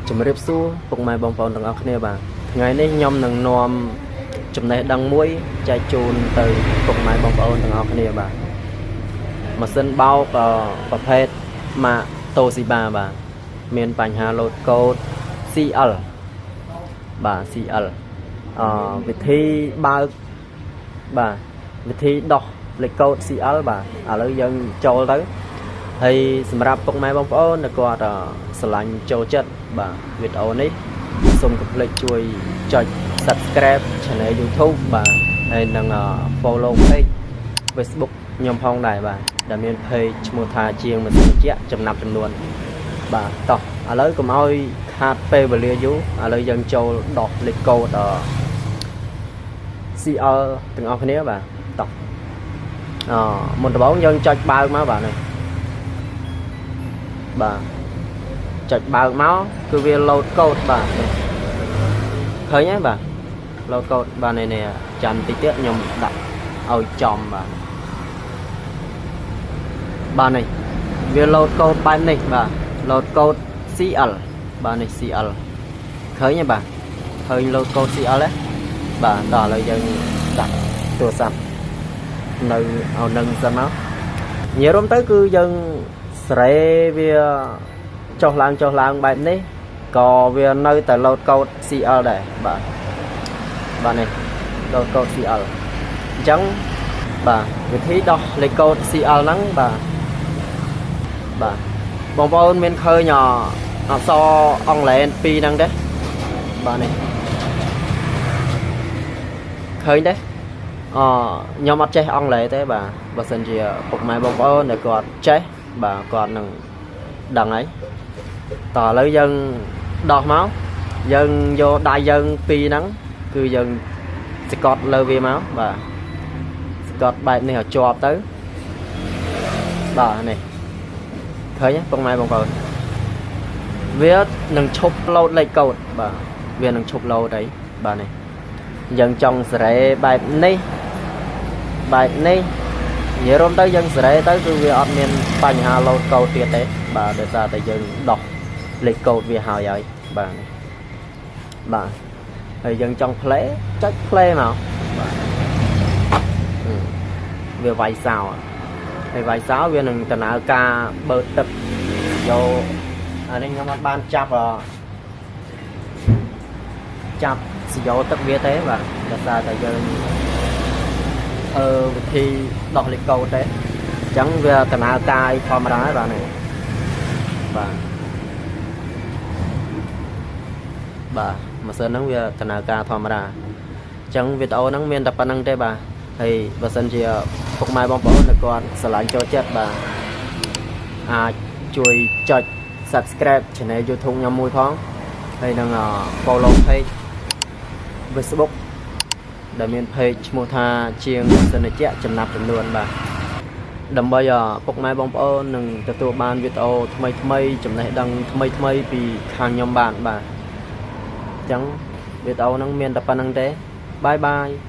ជំរាបសួរពុកម៉ែបងប្អូនទាំងអស់គ្នាបាទថ្ងៃនេះខ្ញុំនឹងនាំចំណេះដឹងមួយចែកជូនទៅពុកម៉ែបងប្អូនទាំងអស់គ្នាបាទម៉ាស៊ីនបោកប្រភេទម៉ាក Toshiba បាទមានបញ្ហាលោតកូដ CL បាទ CL វិធីបើកបាទវិធីដោះលេខកូដ CL បាទឥឡូវយើងចូលទៅហើយសម្រាប់ពុកម៉ែបងប្អូនដែលគាត់ស្រឡាញ់ចូលចិត្តបាទវីដេអូនេះសូមកុំភ្លេចជួយចុច Subscribe Channel YouTube បាទហើយនិង Follow Page Facebook ខ្ញុំផងដែរបាទដែលមាន Page ឈ្មោះថាជាងម៉ាស៊ីនត្រជាក់ចំណាប់ចំនួនបាទតោះឥឡូវកុំឲ្យខាតពេលវេលាយូរឥឡូវយើងចូលដោះលេខកូដ CL ទាំងអស់គ្នាបាទតោះអមុនដំបូងយើងចុចបើកមកបាទនេះបាទចុចបើកមកគឺវាលោតកូដបាទឃើញទេបាទលោតកូដបាទនេះចាំតិចទៀតខ្ញុំដាក់ឲ្យចំបាទបាទនេះវាលោតកូដបែបនេះបាទលោតកូដ CL បាទនេះ CL ឃើញទេបាទឃើញលោតកូដ CL ទេបាទតោះឥឡូវយើងដាក់ទូរស័ព្ទនៅឲ្យនឹងសិនមកនិយាយរួមទៅគឺយើងសេរីវាចុះឡើងចុះឡើងបែបនេះក៏វានៅតែលោតកូដ CL ដែរបាទបាទនេះលោតកូដ CL អញ្ចឹងបាទវិធីដោះលេខកូដ CL ហ្នឹងបាទបាទបងប្អូនមានឃើញអក្សរអង់គ្លេសពីរហ្នឹងទេបាទនេះឃើញទេអខ្ញុំអត់ចេះអង់គ្លេសទេបាទបើសិនជាពុកម៉ែបងប្អូនដែលគាត់ចេះបាទគាត់នឹងដឹងហើយតោះឥឡូវយើងដោះមកយើងយកដៃយើងពីរហ្នឹងគឺយើងសកត់លើវាមកបាទសកត់បែបនេះឲ្យជាប់ទៅបាទនេះឃើញទេពុកម៉ែបងប្អូនវានឹងឈប់លោតលេខកូដបាទវានឹងឈប់លោតអីបាទនេះយើងចង់សេរីបែបនេះបែបនេះនិយាយរួមទៅយើងសេរីទៅគឺវាអត់មានបញ្ហាលោតកូដទៀតទេបាទដោយសារតែយើងដោះលេខកូដវាហើយហើយបាទបាទហើយយើងចង់ play ចុច play មកបាទវាវាយសោហើយវាយសោវានឹងដំណើរការបឺតទឹកយកអានេះខ្ញុំអត់បានចាប់ចាប់សយោទឹកវាទេបាទដោយសារតែយើងធ្វើវិធីដោះលេខកូដទេអញ្ចឹងវាដំណើរការអីធម្មតាហើយបាទនេះបាទបាទម៉ាស៊ីនហ្នឹងវាដំណើរការធម្មតាអញ្ចឹងវីដេអូហ្នឹងមានតែប៉ុណ្្នឹងទេបាទហើយបើសិនជាពុកម៉ែបងប្អូនដែលគាត់ស្រឡាញ់ចូលចិត្តបាទអាចជួយចុច Subscribe Channel YouTube ខ្ញុំមួយផងហើយនឹង Follow Page Facebook ដែលមាន page ឈ្មោះថាជាងសិនជៈចំណាប់ចំនួនបាទដើម្បីពុកម៉ែបងប្អូននឹងទទួលបានវីដេអូថ្មីថ្មីចំណេះដឹងថ្មីថ្មីពីខាងខ្ញុំបានបាទអញ្ចឹងវីដេអូហ្នឹងមានតែប៉ុណ្្នឹងទេbye bye.